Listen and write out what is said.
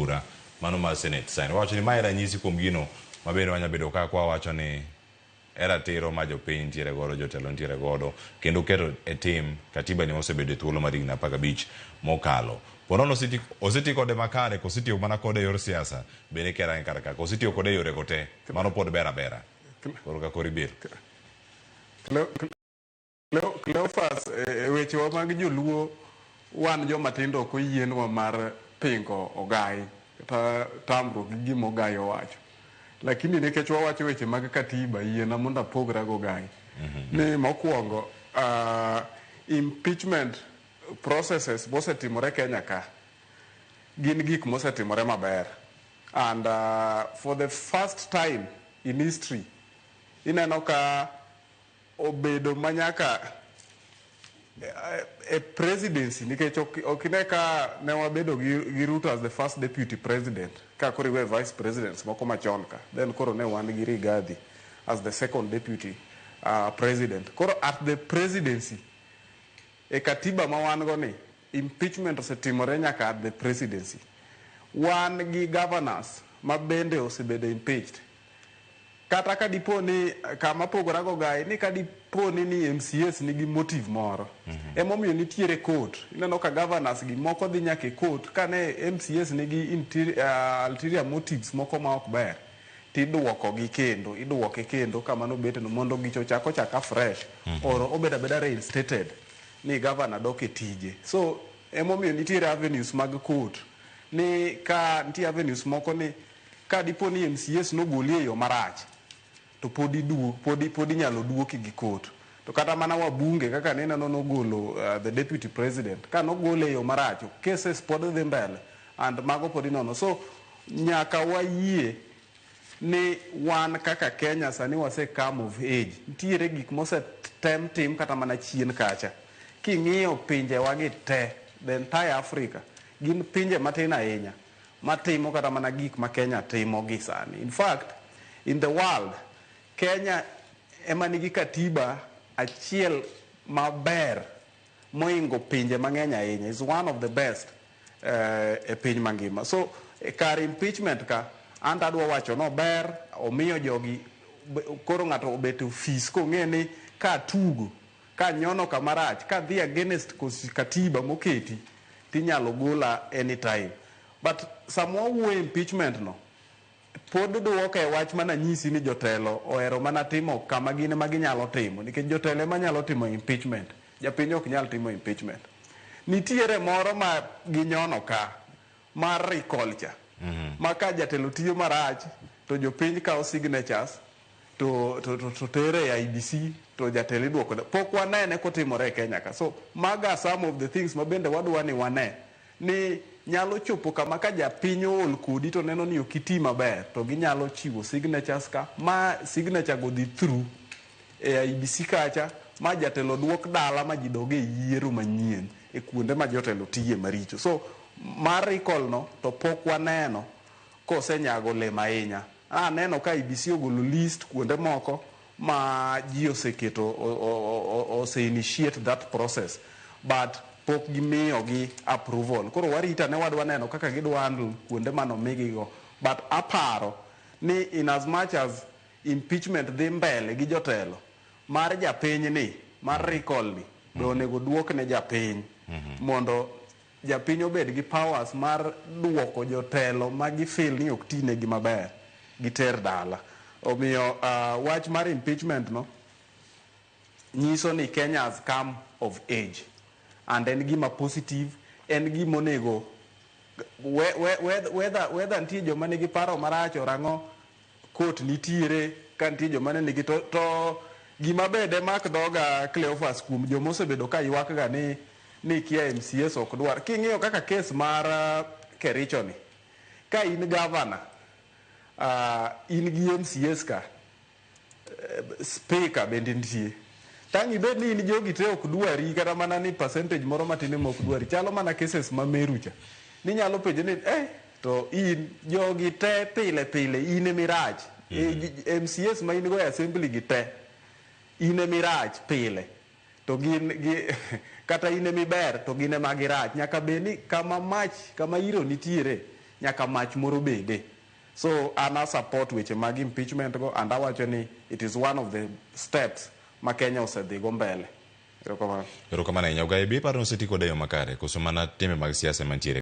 bura mano mar Senate sani. Wawacho ni mae ranyisi kuom gino ma bende wanya bedo ka kwa wacho ni e ratiro ma jopiny nitiere godo, jotelo nitiere godo, kendo keto e tim katiba ni mosebedo e thuolo mar higni 15 mokalo. Ponono oseti kode makare, kosetiyo mana kode e yor siasa, bende kerange kar ka, kosetiyo kode e yore go te, mano pod ber abera. Koro ka koro ibiro. Cleophas, e wechewa mag joluo, wan joma tindo ok oyienwa mar pingo ogai kata tamruok gi gima ogai owacho. Lakini nikech wawacho weche mag katiba, yiena mondo apogra gi ogai. Ni mokwongo, impeachment processes mosetimore Kenya ka, gin gik mosetimore maber. And for the first time in history, ineno ka obedo manyaka e presidency nikech ok ine ka ne wabedo gi Ruto as the first deputy president ka koro iwe vice presidents moko machon ka, then koro ne wan gi Rigathi as the second deputy president. Koro at the presidency, e katiba ma wan go ni, impeachment osetimore nyaka at the presidency. Wan gi governors ma bende osebedo impeached. Kata ka dipo ni kama pogora go gai ni, ka dipo ni MCAs nigi motive moro, emomiyo nitiere court. Ineno ka governors gi moko dhi nyaka e court kane MCAs nigi ulterior motives moko ma ok ber, tiduoko gi kendo iduoke kendo kama nobeteno mondo gicha ochak ochak afresh or obed abeda reinstated ni governor dok e tije. So emomiyo nitiere avenues mag court, ni ka nitie avenues moko ni ka dipo ni MCAs nogoli e yo marach, to pod inyalo duoki gi court. To kata mana wabunge kaka nineno nogolo the deputy president, ka nogole e yo marach, cases pod dhi mbele and mago pod inono. So nyaka wayie ni wan kaka Kenya sani wase come of age. Nitiere gik mosetem tim kata mana chien kacha. King'iyo pinjewa gi te, the entire Africa, gin pinje matin ahinya matimo kata mana gik ma Kenya timo gi sani. In fact, in the world, Kenya ema nigi katiba achiel maber moingo pinje mang'eny ahinya. Is one of the best e piny mangima. So kar impeachment ka, anto adwa wacho no ber omiyo jogi koro ng'ato obet e ofis kong'e ni ka tugo, ka nyono kamarach, ka dhi against katiba moketi, tinyalo gola anytime. But sama wawuoyo impeachment no, pod duoka e wach mananyisi ni jotelo ohero mana timo kama gin ema ginyalo timo, nikech jotelo ema nyalo timo impeachment, japiny ok nyal timo impeachment. Nitiere moro ma ginyono ka mar recall cha, ma ka jatelo tiyo marach to jopiny kawo signatures to tere e IEBC to jatelo iduoko. Pok wanene kotimore e Kenya ka. So maga some of the things ma bende wadwa ni wane ni nyalo chopo kama ka japiny ool kodi to neno ni ok iti maber, to ginyalo chiwo signatures ka ma signature go dhi through e IEBC kacha ma jatelo duok dala ma ji dog e yiero manyien e kuonde ma jotelo tiye maricho. So mar recall no to pok waneno kosenyago olemo ahinya. Aneno ka IEBC ogolo list kuonde moko ma ji oseketo ose initiate that process, but pok gimiyogi approval. Koro warito ane, wadwa neno kaka gidwa handle kuonde manomigigo. But aparo ni in as much as impeachment dhi mbele gi jotelo, mar japiny ni mar recall ni be onego duok ne japiny mondo japiny obed gi powers mar duoko jotelo ma gifeel ni ok tinegi maber giter dala. Omiyo wach mar impeachment no nyiso ni Kenya has come of age and en gima positive, en gima onego whether nitie joma nigi paro marach orang'o court nitiere ka nitie joma ne nigi to gima be demak dhoga, Cleophas, kuom joma osebedo ka ywak ga ni kia MCAs ok dwar. King'iyo kaka case mar Kericho ni, ka in governor, in gi MCAs ka, speaker bende nitie, tang' ibed ni in jogi te ok dwari, kata mana ni percentage moro matin ema ok dwari. Chalo mana cases ma Meru cha, ninyalo penjo ni to in jogi te pile pile in emirach. MCAs ma in go e assembly gi te in emirach pile, to gin gi kata in emiber to gin ema girach. Nyaka bed ni kama mach kama iro nitiere. Nyaka mach moro bede. So an a support weche mag impeachment go and awacho ni it is one of the steps ma Kenya osedhi go mbele. Erokamano. Erokamano ahinya. Ogaye, be iparo ni oseti kode e yo makare koso mana timbe mag siasa ema nitiere?